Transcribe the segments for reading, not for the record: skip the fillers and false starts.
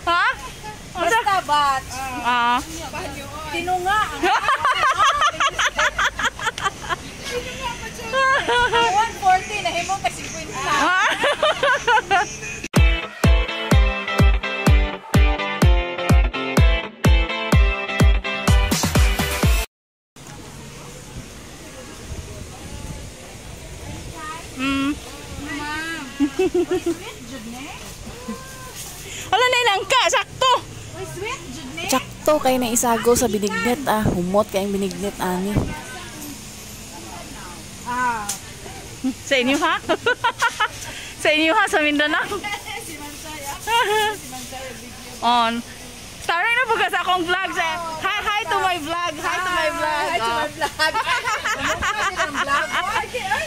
Ha? Unsa? Basta batch. Ah. Tinunga. Ang 140 nahimo ka 50. Ah. Uy, sweet jud ne. Wala na langka, sakto. Uy, sweet jud ne. Tsakto kay na isago sa binignit ah. Humot kay ang binignit ani. Ah. Sa inyo ha? Sa inyo ha, sa Mindanao. Si Mansaya. Si Mansaya video. On. Starring na po ka sa akong vlog. Sa, hi, hi to my vlog. Hi to my vlog. Hi to Oh. my vlog. Ano ka vlog? Ay, ay.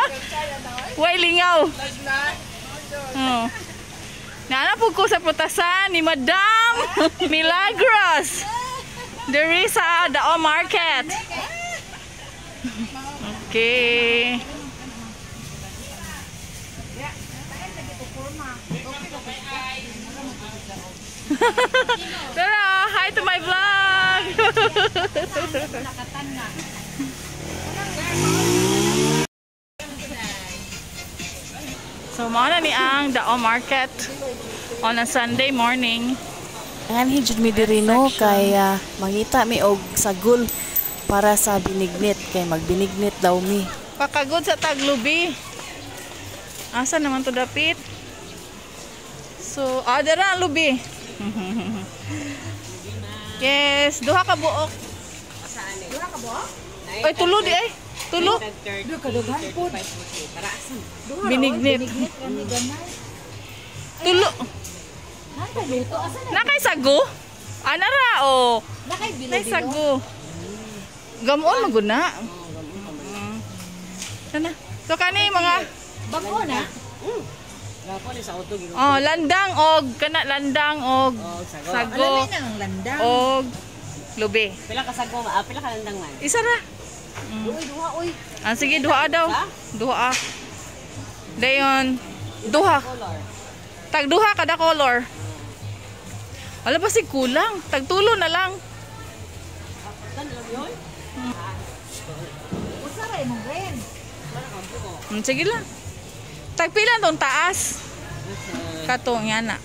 Mansaya na oy. Way lingaw. Vlog na. Oh. Naana po ko sa prutasan ni Madam Milagros. There is sa Dao Market. Okay. Tara, hi to my vlog. Nakatan na. So, mao na ni ang Dao Market on a Sunday morning. Anganhi jud mi diri no kay mangita mi og sagol para sa binignit kay magbinignit daw mi. Pakagod sa taglubi. Asa naman to dapit? So, dara ang lubi. Yes, duha ka buok. Duha ka buok? Ay, tulo di ay. Tulo. Duha ka dughan po. Binignit. Binignit kami gamay. Tulo. Nasa luto asa na? Nakay sago? Ana ra o. Nakay bilo. Nay sago. Gamon man gud na. Sana. So kani mga Bago na. Oh, landang og kana landang og sago Alami na ang landang. og lubi. Pila ka sago, ah, pila ka landang man? Isa ra. Uy, duha uy. Ah, sige, duha daw. Duha. Dayon, duha. Color. Tag duha kada color. Wala ba si kulang? Tag tulo na lang. Kan lang yun? Usa ra imong ren. Sige lang. Tag pila tong taas? Katong yana.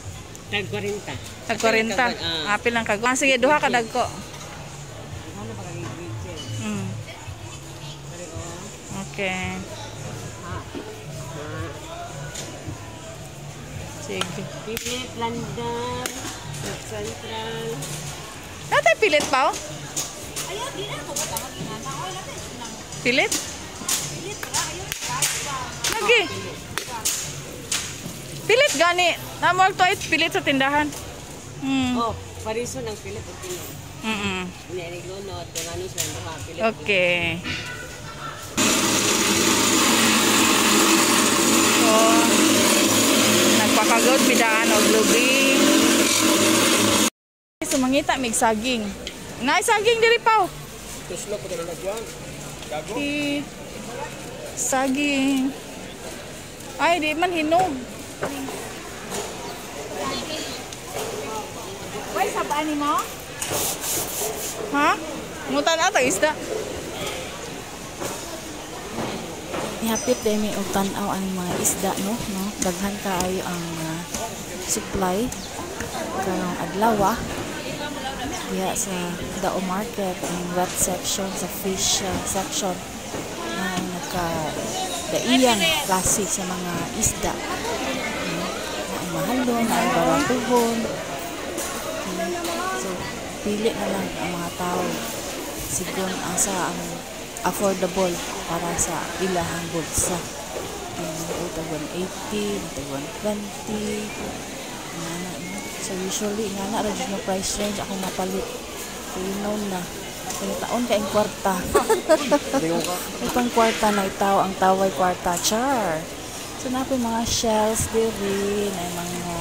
Tag 40. Tag 40. Ah, pilang kag. Ah, sige, duha ka dagko. Ano pa kang ingredients? Okay. Sige. Pilit, landang, central. Natay pilit pa oh? Ayaw di na ko ba ingana. Oy, natin nang Pilit? pilit ra ayo pa. Lagi. Pilit gani. Namol to ay pilit sa tindahan. Oh, pariso ng pilit o kilo. Ini lunod, ganano siya duha pilit. Okay. So, nagpakagod bidaan og lubi. So, mangita mig saging. Naay saging diri paw. Tuslo ko na nagwan. Gago. Okay. Saging. Ay, di man hinog. Way sabaan nimo? Ha? Mutan ata isda. Nihapit day mi og tan-aw ang mga isda no, no. Daghan kaayo ang supply karong adlaw diha sa Dao Market, ang wet section sa fish section na nagka daiyang klase sa mga isda. No? Na ang mahalon, na ang baratuhon. Okay. So, pili na lang ang mga tao sigon asa ang affordable para sa ilahang bulsa. Yung tag 180, tag 120, nga na, no? So usually, nga na ra jud nga price range akong mapalit. So you know na, kung taon kaing kwarta. May pang kwarta na itaw ang taway kwarta, char. So naa poy mga shells diri, na mga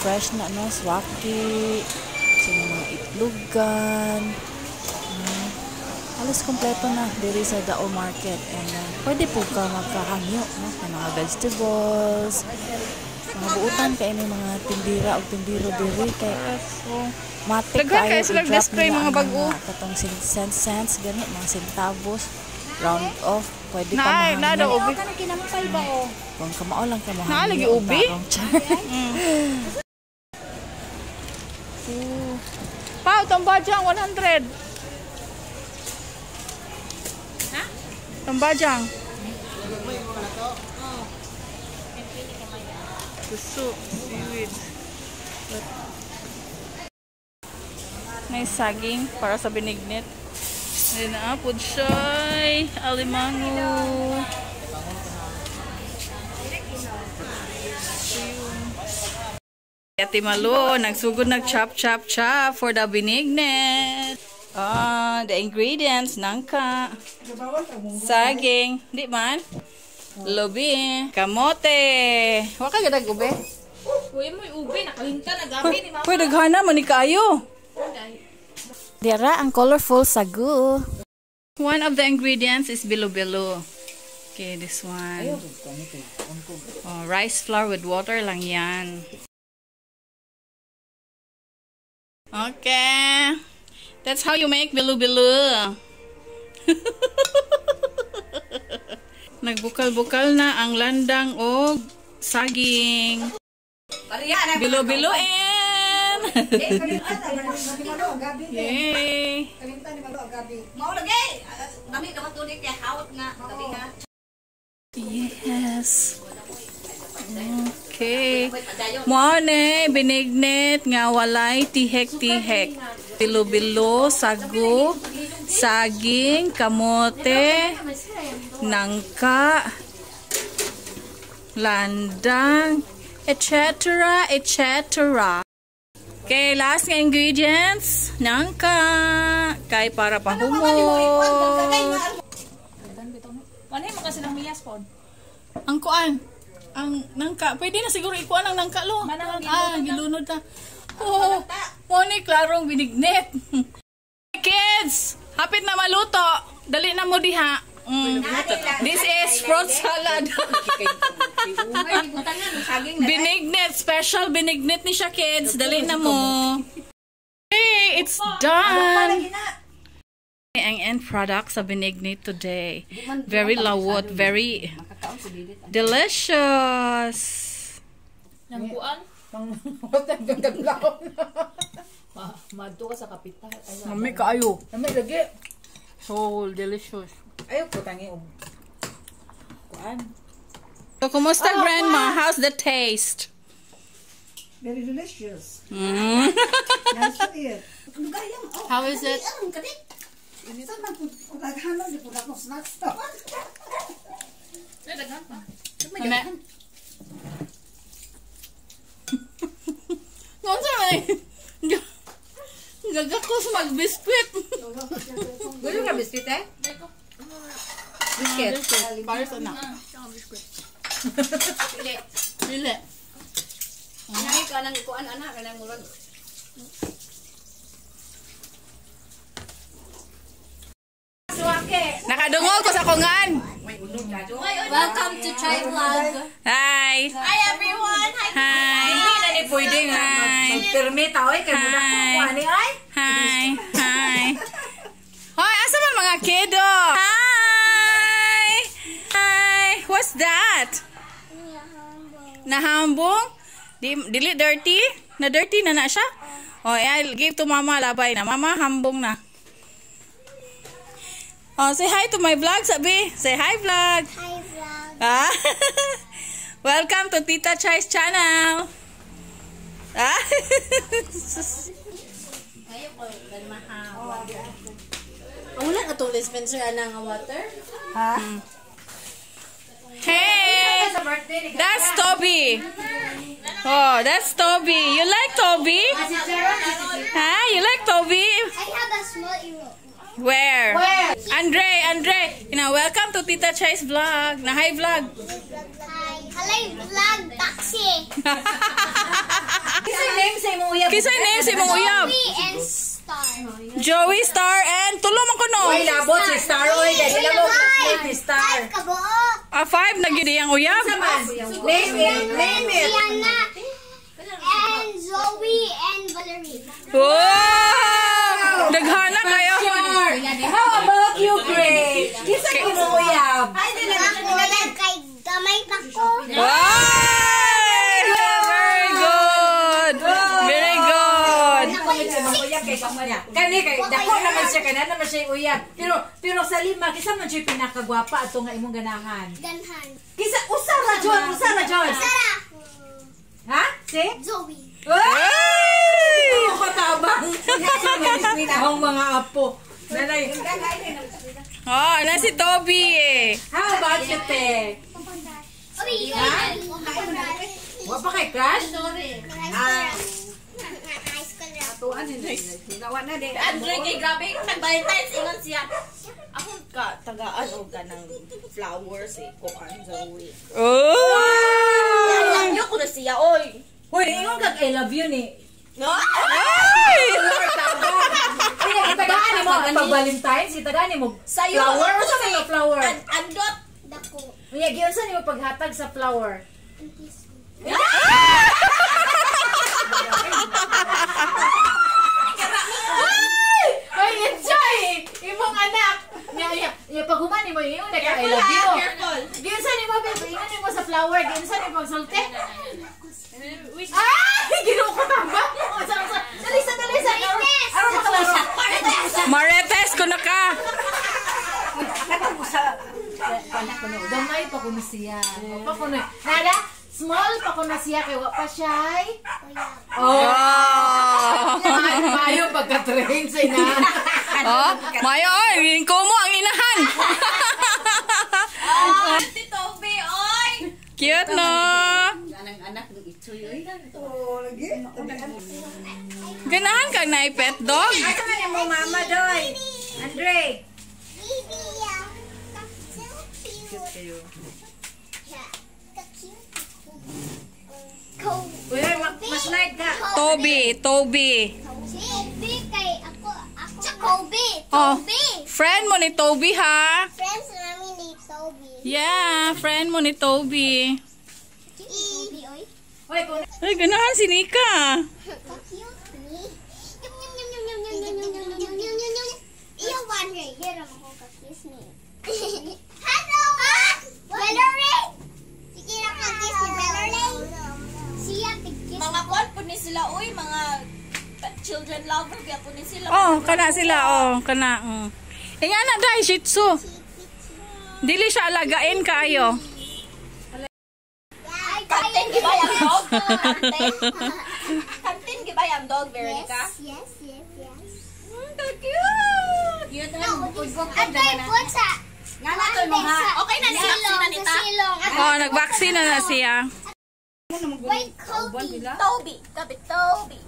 fresh na no, swaki, so mga itlogan. Halos kompleto na diri sa Dao Market and pwede po ka magkahangyo no, ng mga vegetables, Mga buutan kay ni mga tindira og tindiro diri kay matik Daghan kaayo kaayo silang i-drop display nila mga ang bag-o. mga katong cents cents gani, mga centavos, round off, pwede pa Naa, naa daw mahangyo. ubi. Kung kamao lang ka Naa mahangyo lagi og ubi? tarong, char. Pao, tambajang 100. Ha? Tambajang. Gusto, seaweed. May saging para sa binignit. Ayun na, pudsyay, alimango. Ate Malu, nagsugod nag chop chop chop for the binignit. Ah, the ingredients, nangka, saging, di man, lubi, kamote. Wa ka gadag ube? Uy, mo ube nakahinta na gabi ni mama. Pwede daghana man ni kaayo. Dira ang colorful sagu. One of the ingredients is bilo-bilo. Okay, this one. Oh, rice flour with water lang yan. Okay. That's how you make bilo-bilo. Nagbukal-bukal na ang landang og saging. Bilo-biloin! Yay! Mao lagi. Dami naman tunig kay hawot nga gabi nga. Yes. Okay. Mao ni binignit nga walay tihek-tihek. Bilo-bilo, sago, saging, kamote, nangka, landang, etc., etc. Okay, last nga ingredients, nangka, kay para pahumot. Manay mo kasi ng miyas pod. Ang kuan, ang nangka, pwede na siguro ikuan ang nangka lo. Manang Ah, gilunod na. Oh, mo ni klarong binignit. Kids, hapit na maluto. Dali na mo diha. This is fruit salad. Binignit, special binignit ni siya, kids. Dali na mo. Hey, it's done. Ang end product sa binignit today. Very lawot, very delicious. Nangkuan? Madto ka sa kapital. Ay, Mami kaayo. Nami lagi. So delicious. Ayo ko tangi og kuan. So, kumusta, Grandma? How's the taste? Very delicious. Nice to eat. How is it? Saan man kung daghanon, di po na akong snacks to. Mame. Unsa man eh? Gagakos mag-biskwit. Gusto ka biscuit eh? Biscuit. Para sa na. Dili. Nay ka nang ikuan ana kanang murag. Nakadungog ko sa kungan. Welcome to Chai Vlog. Hi. Hi everyone. Hi. Hi. Hindi pwede nga Hi. magpirmi ta oy kay muna ko Hi. kuan ni ay. Hi. Hi. Hoy, asa man mga kiddo? Hi. Hi. What's that? Nahambong? Di, dili dirty? Na dirty na na siya? Oh, I'll give to Mama, labay na. Mama, hambong na. Oh, say hi to my vlog, sabi. Say hi, vlog. Hi, vlog. Ah? Welcome to Tita Chai's channel. Ah? Ayo ko Wala ka tong dispenser ana nga water. Hey! That's Toby. Oh, that's Toby. You like Toby? Huh? You like Toby? I have a small ear. Where? Where? Andre, Andre. Welcome to Tita Chai's vlog. Na hi vlog. Hi. Halay vlog taxi. Kinsa name sa imong uyab? Kinsa name sa imong uyab? Joey and Star. Joey, Star, and tulo man kuno. Oy, labot si Star oy kay sila mo Five. si Star. Five kabuok. Ah, 5 na gid ang uyab. Name it, name it. Sienna and Zoe and Valerie. Wow! Daghana kayo. How about you, Gray? Kinsa imong uyab? Ako lang kay gamay pa ko. Wow! Very good. Very good. Ako yung six. Kani kay dako naman siya, kay naa naman siya uyab. Pero sa lima, kinsa man siya pinakagwapa ato nga imong ganahan? Ganhan. Kinsa, usa ra jud, usa ra jud. Sarah. Ha? Si? Zoe. Ay! Ako katabang. Akong mga apo. Nanay. Oh, na si Toby eh. How about you, te? Oy, Wa pa kay crush? Ah. High school ra. Andre kay grabe ko nag-Valentine's ingon siya. Ako ka tagaan og kanang flowers eh kuan Zoe. Oh! I love you ko na siya oy. Hoy, ingon kag "I love you" ni. No? Ay! Ay, itagaan mo pag Valentine's, itagaan mo Sayo. flower or sa mga flower. An andot. Dako. Unya, giunsa nimo paghatag sa flower? Kiss. Ay, enjoy! Imong anak! Nya, nya, nya, pag human nimo, ingon na ka, "I love you." Careful. Giunsa nimo, babe, ingon nimo sa flower, giunsa nimo pagsulti? Ay! Ginoo ko tama! Unsa, unsa? Dali sa, dali sa! Aron makalaro. Marites ko na ka. Gamay pa kuno siya. Pa kuno. Nada, small pa kuno siya kay wa pa siya. Uyab. Oh. Oh! Maayo pagka-train sa ina. Oh, mayo oy, ko mo ang inahan. Si Toby oy. Cute no? Anang anak ng itoy oy. Ganahan kag na pet dog? Asa man imong mama doy? Andre. Baby, so cute. Yeah, ka-cute. Kobe. Uy, ma-slide ka. Toby, Toby. Toby kay ako, ako. Sa Kobe. Oh. Toby. Friend mo ni Toby ha? Friends namin ni Toby. Yeah, friend mo ni Toby. Toby, oy. Hoy, kung Ay, ganahan si Nika. Ka-cute ni. Yum, yum, yum, yum, yum, yum, yum, yum, yum, yum, yum, yum. Iyo, Andre. Here ako ka-kiss ni. Hello! Valerie! Sige na ka-kiss si Valerie. Siya, pig-kiss. Mga kuan po ni sila oy, mga children lover kaya po ni sila. Oh, kana sila oh, kana. Eh nga na dai Shih Tzu. Dili siya alagain kaayo. Kantin gibay ang dog. Kantin. Kantin gibay ang dog, Veronica. Yes. Cute. Cute. No, Andre, put sa... Nga na to mo ha. Okay na ni vaccine na nita. Sa silong. Oh, nag-vaccine na na siya. Wait, Kobe. Toby. Kabi Toby.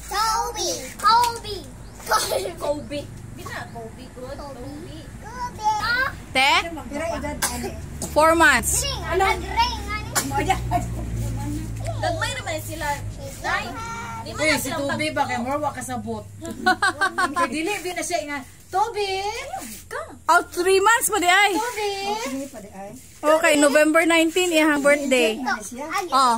Toby. Kobe. Kobe. Kobe. Di na Kobe good. Toby. Kobe. Ah, Te? 4 months. Ring. Nag-ring. Gagmay naman sila. Nay. Di man Uy, na si silang Toby ba kay more wa kasabot. Kay dili bi na siya nga Toby. Oh, 3 months pa di ay. Toby. Okay, November 19 iyang birthday. Agi. Oh.